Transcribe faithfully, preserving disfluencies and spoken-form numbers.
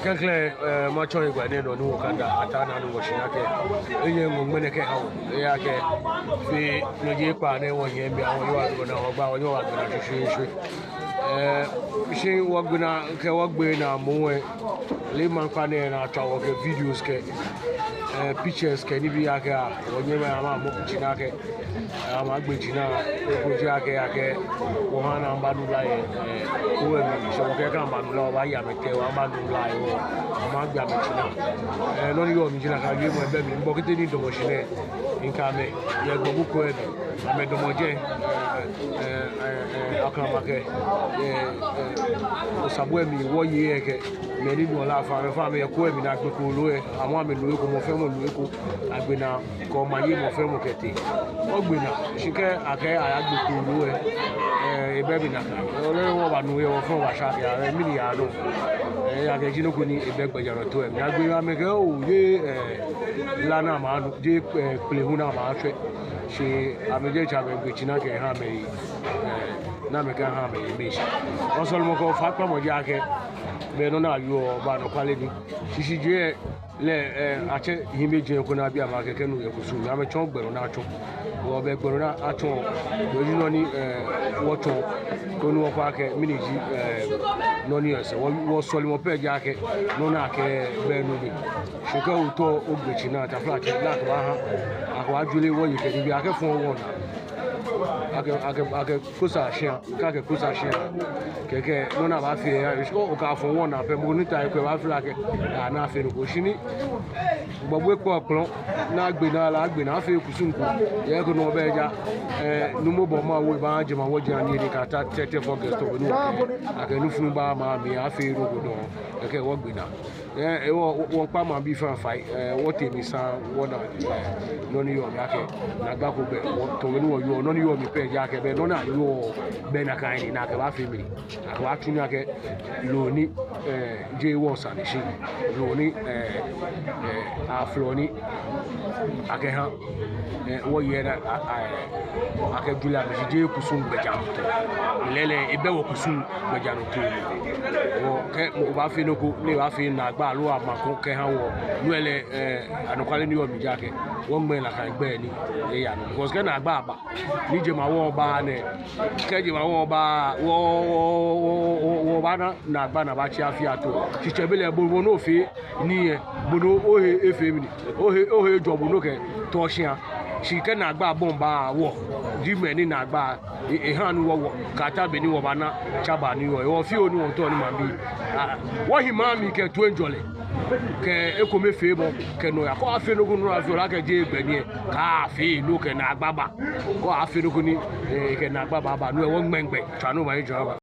Klɛŋklɛŋ, eh, matsɔ hegbɛ nɛɛ nɔ ni wɔkada ataa naa ni wɔshi naa akɛ, eye ŋɔ ŋmɛnɛ kɛha wɔ, eya akɛ, fɛɛ nɔ ji ekpaa nɛɛ wɔhiɛ mli, wɔnyɛ wɔgbe naa, wɔgba, wɔnyɛ wɔgbe naa shweshweeshwe. Eh, shi wɔgbe naa, kɛ wɔgbe naa moŋ lɛ, lɛ maŋkpa nɛɛ naa tswa wɔ kɛ videos kɛ, eh, pictures kɛ nibii akɛ, ah, wɔnyɛmimɛi amɛmɔ tsi naa akɛ, amɛgbe tsi naa, eko ji akɛ, akɛ, wɔha ni amɛba nu blɛ yɛ, eh, koo lɛ mli, shi wɔkɛɛ kɛ amɛba nu blɛ, wɔbaaye amɛ tɛɛ, wɔbaa nu blɛ yɛ, wɔ, amɛgbe amɛ tsi naa. Eh, nɔ ni yɔɔ mli ji nakai wiemɔ ebɛ mli, mibɔ kɛtee ni midamɔ shi nɛɛ, mikɛ amɛ yɛ gbɔbu ko lɛ mli, amɛdamɔ jɛi, eh, eh, eh, eh, akɛ amɛkɛ, eh, eh, Osabu lɛ mli wɔyei lɛ kɛ, mɛi ni nuɔ lɛ afã, amɛfã amɛyɛ koo lɛ mli ni agbe kooloo lɛ, amɛ amɛnu eko, mɔ fɛɛ mɔ nu eko, agbe naa kɛ maŋ lɛ mɔ fɛɛ mɔ kɛtee. Wɔgbe naa, shi kɛ akɛɛ ayagbe kooloo lɛ, eh, ebɛ mli nakai. Ole wɔbaanu yɛ wɔ fɛɛ wɔbashɛ akɛ, eh, mɛni yaa nɔ. Eh, akɛ ji nɔ ko ni ebɛ gbɛjianɔtoo lɛ mli. Agbe amɛkɛɛ oo, jeee, eh, la ni amɛnu, jeee, eh, kpele hu ni amɛshwɛ. Shi amɛjɛ tsɛ amɛgbe tsi naa kɛha amɛ, eh, ni amɛkɛha amɛ image. Wɔsɔlemɔ kɛ wɔfaikpamɔ ji akɛ, be nɔ ni ayɔɔ lɛ anɔkwale ni. Shishijee lɛ, eh, atsɛ hiɛmɛiji ko ni abi amɛ akɛ kɛ nuu yɛ kusum, amɛtsɔɔ gbɛ nɔ ni atsɔ. Wɔbɛ gbɛ nɔ ni atsɔ, no ji nɔ ni, eh, wɔtsɔ, koni wɔkɔ akɛ, mɛni ji, eh, nɔ ni yɔɔ sɛɛ. Wɔ, wɔsɔlemɔ pɛ ji akɛ, nɔ ni akɛbɛ nɔ ni. Shi kɛ otɔ ogbe tsi naa, taflatsɛ, ni akɛbaaha, akɛbaajɔɔ lɛ wɔyi kɛ nibii akɛfɔ wɔnaa. Akɛ, akɛ, akɛ kosa shia, kɛ akɛ kosa shia. Kɛkɛ, nɔ ni abaafee ya, shi kɛ okɛfɔ wɔnaa pɛ, mɔ ni ta eko baafee lɛ akɛ, aa, ni afee nɔ ko shi ni. Gbɔbu ekpɔ kplɔ, ni agbe naa lɛ, agbe naa, afee kusum ko. Yɛ ko nɔ bɛ ja, eh, nuumo bɔ ma wo ba jɛmɛ wɔ jɛ ani ni kɛta thirtieth August to nu. Akɛ nifulu baama mli, afee nɔ ko dɔŋŋ, kɛkɛ wɔgbe naa. Eh, eh, wɔ, wɔ, wɔkpa maŋbii fɛɛ fai, eh, wɔtee mli saŋŋ, wɔna, eh, nɔ ni yɔɔ mli akɛ, naagba ko bɛ, wɔ, tamɔ bɔ ni wɔyɔɔ, nɔ ni yɔɔ mli pɛ ji akɛ, be nɔ ni ayɔɔ, bɛ nakai ni, ni akɛbaafee mli, akɛbaatsu nii akɛ, loo ni, eh, jeee wɔsane shi, loo ni, eh, eh, aflɔ ni, akɛha, eh, wɔyei ni, a, a, akɛ julɛ amɛshi jeee kusum gbɛjianɔtoo. Lɛɛlɛŋ, ebɛ wɔkusum gbɛjianɔtoo. Wɔ, kɛ mɔ ko baafee nɔ ko, ni ebaafee naagba aloo amaŋ ko kɛha wɔ. No lɛ, eh, anɔkwale ni yɔɔ mli ji akɛ, wɔŋmɛɛ nakai gbɛi ni eya nɔ. Because kɛ naagba ba, ni jemawɔŋ ba nɛɛ, kɛ jemawɔŋ ba, wɔ, wɔ, wɔbaana naagba ni abaatsi afi ato. Shi tsɛbelɛ bo, bo ni ofee nii lɛ, bo ni ohe efee mli. Ohe, ohe ejɔ bo ni okɛ tɔ shia. Shi kɛ naagba bɔŋ ba wɔ, ji mɛi ni naagba, e, eha ni wɔ, wɔ, kɛta be ni wɔbaana tsaba ni wɔ, wɔ fioo ni wɔmiitao ni maŋbii. Ah, wɔhi maŋ mli kɛ toiŋjɔlɛ, kɛ ekomefeemɔ, kɛ nɔyaa. Kɛ oofee nɔ ko ni oofee, ole akɛ jeee gbɛ ni lɛ, kaafee no kɛ naagba ba. Kɛ oofee nɔ ko ni, eh, kɛ naagba baaba, no lɛ wɔŋmɛŋ gbɛ, tswa ni omanye jɔ aba.